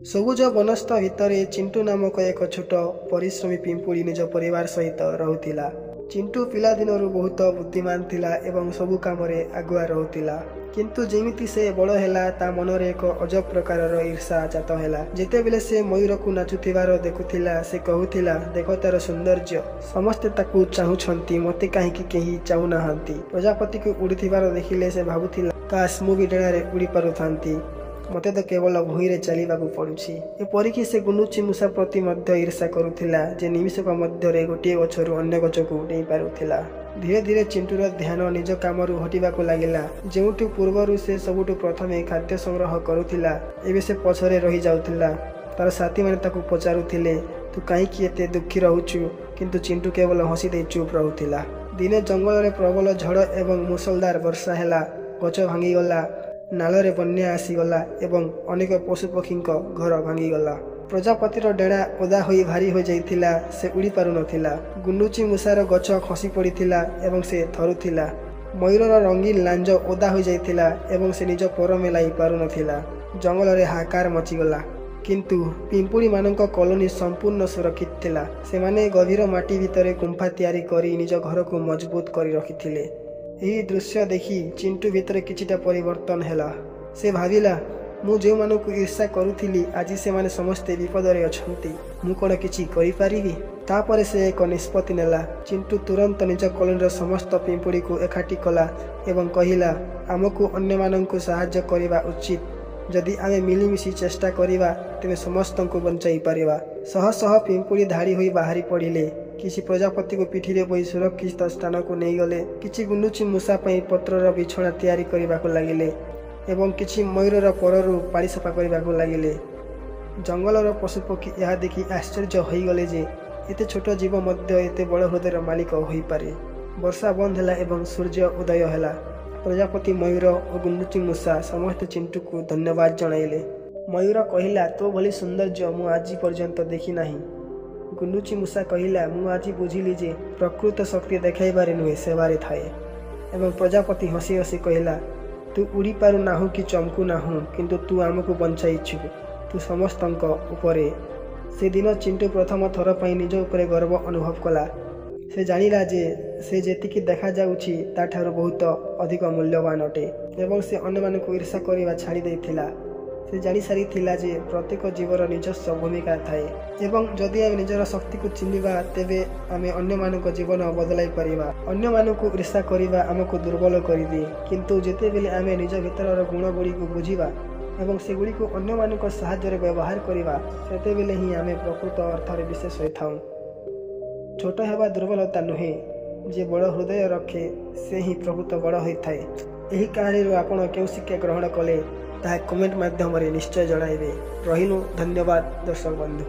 ସବୁଜ ବନସ୍ତ ଭିତରେ ଚିଣ୍ଟୁ ନାମକ ଏକ ଛୋଟ ପରିଶ୍ରମୀ ପିମ୍ପୁଡ଼ି ନିଜ ପରିବାର ସହିତ ରହୁଥିଲା। ଚିଣ୍ଟୁ ପିଲାଦିନରୁ ବହୁତ ବୁଦ୍ଧିମାନ ଥିଲା ଏବଂ ସବୁ କାମରେ ଆଗୁଆ ରହୁଥିଲା। କିନ୍ତୁ ଯେମିତି ସେ ବଡ଼ ହେଲା, ତା ମନରେ ଏକ ଅଜବ ପ୍ରକାରର ଈର୍ଷା ଜାତ ହେଲା। ଯେତେବେଳେ ସେ ମୟୂରକୁ ନାଚୁଥିବାର ଦେଖୁଥିଲା, ସେ କହୁଥିଲା, "ଦେଖ ତାର ସୌନ୍ଦର୍ଯ୍ୟ! ସମସ୍ତେ ତାକୁ ଚାହୁଁଛନ୍ତି, ମୋତେ କାହିଁକି କେହି ଚାହୁଁନାହାନ୍ତି?" ପ୍ରଜାପତିକୁ ଉଡ଼ୁଥିବାର ଦେଖିଲେ ସେ ଭାବୁଥିଲା, "କାଶ୍, ମୁଁ ବି ଡେଣାରେ ଉଡ଼ିପାରୁଥାନ୍ତି! ମୋତେ ତ କେବଳ ଭୂଇଁରେ ଚାଲିବାକୁ ପଡ଼ୁଛି।" ଏପରିକି ସେ ଗୁଣ୍ଡୁଚି ମୂଷା ପ୍ରତି ମଧ୍ୟ ଈର୍ଷା କରୁଥିଲା, ଯେ ନିମିଷକ ମଧ୍ୟରେ ଗୋଟିଏ ଗଛରୁ ଅନ୍ୟ ଗଛକୁ ଡେଇଁ ପାରୁଥିଲା। ଧୀରେ ଧୀରେ ଚିଣ୍ଟୁର ଧ୍ୟାନ ନିଜ କାମରୁ ହଟିବାକୁ ଲାଗିଲା। ଯେଉଁଠି ପୂର୍ବରୁ ସେ ସବୁଠୁ ପ୍ରଥମେ ଖାଦ୍ୟ ସଂଗ୍ରହ କରୁଥିଲା, ଏବେ ସେ ପଛରେ ରହିଯାଉଥିଲା। ତାର ସାଥୀମାନେ ତାକୁ ପଚାରୁଥିଲେ, "ତୁ କାହିଁକି ଏତେ ଦୁଃଖୀ ରହୁଛୁ?" କିନ୍ତୁ ଚିଣ୍ଟୁ କେବଳ ହସିଦେଇ ଚୁପ୍ ରହୁଥିଲା। ଦିନେ ଜଙ୍ଗଲରେ ପ୍ରବଳ ଝଡ଼ ଏବଂ ମୂଷଳଧାର ବର୍ଷା ହେଲା। ଗଛ ଭାଙ୍ଗିଗଲା, ନାଳରେ ବନ୍ୟା ଆସିଗଲା ଏବଂ ଅନେକ ପଶୁପକ୍ଷୀଙ୍କ ଘର ଭାଙ୍ଗିଗଲା। ପ୍ରଜାପତିର ଡେଣା ଓଦା ହୋଇ ଭାରୀ ହୋଇଯାଇଥିଲା, ସେ ଉଡ଼ିପାରୁନଥିଲା। ଗୁଣ୍ଡୁଚି ମୂଷାର ଗଛ ଖସି ପଡ଼ିଥିଲା ଏବଂ ସେ ଥରୁଥିଲା। ମୟୂରର ରଙ୍ଗୀନ ଲାଞ୍ଜ ଓଦା ହୋଇଯାଇଥିଲା ଏବଂ ସେ ନିଜ ପର ମେଲାଇ ପାରୁନଥିଲା। ଜଙ୍ଗଲରେ ହାହାକାର ମଚିଗଲା। କିନ୍ତୁ ପିମ୍ପୁଡ଼ିମାନଙ୍କ କଲୋନୀ ସମ୍ପୂର୍ଣ୍ଣ ସୁରକ୍ଷିତ ଥିଲା। ସେମାନେ ଗଭୀର ମାଟି ଭିତରେ ଗୁମ୍ଫା ତିଆରି କରି ନିଜ ଘରକୁ ମଜବୁତ କରି ରଖିଥିଲେ। ଏହି ଦୃଶ୍ୟ ଦେଖି ଚିଣ୍ଟୁ ଭିତରେ କିଛିଟା ପରିବର୍ତ୍ତନ ହେଲା। ସେ ଭାବିଲା, "ମୁଁ ଯେଉଁମାନଙ୍କୁ ଈର୍ଷା କରୁଥିଲି, ଆଜି ସେମାନେ ସମସ୍ତେ ବିପଦରେ ଅଛନ୍ତି। ମୁଁ କ'ଣ କିଛି କରିପାରିବି?" ତାପରେ ସେ ଏକ ନିଷ୍ପତ୍ତି ନେଲା। ଚିଣ୍ଟୁ ତୁରନ୍ତ ନିଜ କଲୋନୀର ସମସ୍ତ ପିମ୍ପୁଡ଼ିକୁ ଏକାଠି କଲା ଏବଂ କହିଲା, "ଆମକୁ ଅନ୍ୟମାନଙ୍କୁ ସାହାଯ୍ୟ କରିବା ଉଚିତ। ଯଦି ଆମେ ମିଳିମିଶି ଚେଷ୍ଟା କରିବା, ତେବେ ସମସ୍ତଙ୍କୁ ବଞ୍ଚାଇ ପାରିବା।" ଶହ ଶହ ପିମ୍ପୁଡ଼ି ଧାଡ଼ି ହୋଇ ବାହାରି ପଡ଼ିଲେ। କିଛି ପ୍ରଜାପତିକୁ ପିଠିରେ ବୋହି ସୁରକ୍ଷିତ ସ୍ଥାନକୁ ନେଇଗଲେ, କିଛି ଗୁଣ୍ଡୁଚି ମୂଷା ପାଇଁ ପତ୍ରର ବିଛଣା ତିଆରି କରିବାକୁ ଲାଗିଲେ ଏବଂ କିଛି ମୟୂରର ପରରୁ ପାଣି ସଫା କରିବାକୁ ଲାଗିଲେ। ଜଙ୍ଗଲର ପଶୁପକ୍ଷୀ ଏହା ଦେଖି ଆଶ୍ଚର୍ଯ୍ୟ ହୋଇଗଲେ ଯେ ଏତେ ଛୋଟ ଜୀବ ମଧ୍ୟ ଏତେ ବଡ଼ ହୃଦୟର ମାଲିକ ହୋଇପାରେ। ବର୍ଷା ବନ୍ଦ ହେଲା ଏବଂ ସୂର୍ଯ୍ୟ ଉଦୟ ହେଲା। ପ୍ରଜାପତି, ମୟୂର ଓ ଗୁଣ୍ଡୁଚି ମୂଷା ସମସ୍ତେ ଚିଣ୍ଟୁକୁ ଧନ୍ୟବାଦ ଜଣାଇଲେ। ମୟୂର କହିଲା, "ତୋ ଭଳି ସୌନ୍ଦର୍ଯ୍ୟ ମୁଁ ଆଜି ପର୍ଯ୍ୟନ୍ତ ଦେଖିନାହିଁ।" ଗୁଣ୍ଡୁଚି ମୂଷା କହିଲା, "ମୁଁ ଆଜି ବୁଝିଲି ଯେ ପ୍ରକୃତ ଶକ୍ତି ଦେଖାଇବାରେ ନୁହେଁ, ସେବାରେ ଥାଏ।" ଏବଂ ପ୍ରଜାପତି ହସି ହସି କହିଲା, "ତୁ ଉଡ଼ିପାରୁ ନାହୁଁ କି ଚମକୁ ନାହୁଁ, କିନ୍ତୁ ତୁ ଆମକୁ ବଞ୍ଚାଇଛୁ। ତୁ ସମସ୍ତଙ୍କ ଉପରେ।" ସେଦିନ ଚିଣ୍ଟୁ ପ୍ରଥମ ଥର ପାଇଁ ନିଜ ଉପରେ ଗର୍ବ ଅନୁଭବ କଲା। ସେ ଜାଣିଲା ଯେ ସେ ଯେତିକି ଦେଖାଯାଉଛି, ତାଠାରୁ ବହୁତ ଅଧିକ ମୂଲ୍ୟବାନ ଅଟେ ଏବଂ ସେ ଅନ୍ୟମାନଙ୍କୁ ଈର୍ଷା କରିବା ଛାଡ଼ି ଦେଇଥିଲା। ସେ ଜାଣିସାରିଥିଲା ଯେ ପ୍ରତ୍ୟେକ ଜୀବର ନିଜସ୍ୱ ଭୂମିକା ଥାଏ ଏବଂ ଯଦି ଆମେ ନିଜର ଶକ୍ତିକୁ ଚିହ୍ନିବା, ତେବେ ଆମେ ଅନ୍ୟମାନଙ୍କ ଜୀବନ ବଦଳାଇ ପାରିବା। ଅନ୍ୟମାନଙ୍କୁ ଈର୍ଷା କରିବା ଆମକୁ ଦୁର୍ବଳ କରିଦିଏ, କିନ୍ତୁ ଯେତେବେଳେ ଆମେ ନିଜ ଭିତରର ଗୁଣଗୁଡ଼ିକୁ ବୁଝିବା ଏବଂ ସେଗୁଡ଼ିକୁ ଅନ୍ୟମାନଙ୍କ ସାହାଯ୍ୟରେ ବ୍ୟବହାର କରିବା, ସେତେବେଳେ ହିଁ ଆମେ ପ୍ରକୃତ ଅର୍ଥରେ ବିଶେଷ ହୋଇଥାଉ। ଛୋଟ ହେବା ଦୁର୍ବଳତା ନୁହେଁ। ଯିଏ ବଡ଼ ହୃଦୟ ରଖେ, ସେ ହିଁ ପ୍ରକୃତ ବଡ଼ ହୋଇଥାଏ। ଏହି କାହାଣୀରୁ ଆପଣ କେଉଁ ଶିକ୍ଷା ଗ୍ରହଣ କଲେ, ତାହା କମେଣ୍ଟ ମାଧ୍ୟମରେ ନିଶ୍ଚୟ ଜଣାଇବେ। ରହିଲୁ, ଧନ୍ୟବାଦ ଦର୍ଶକ ବନ୍ଧୁ।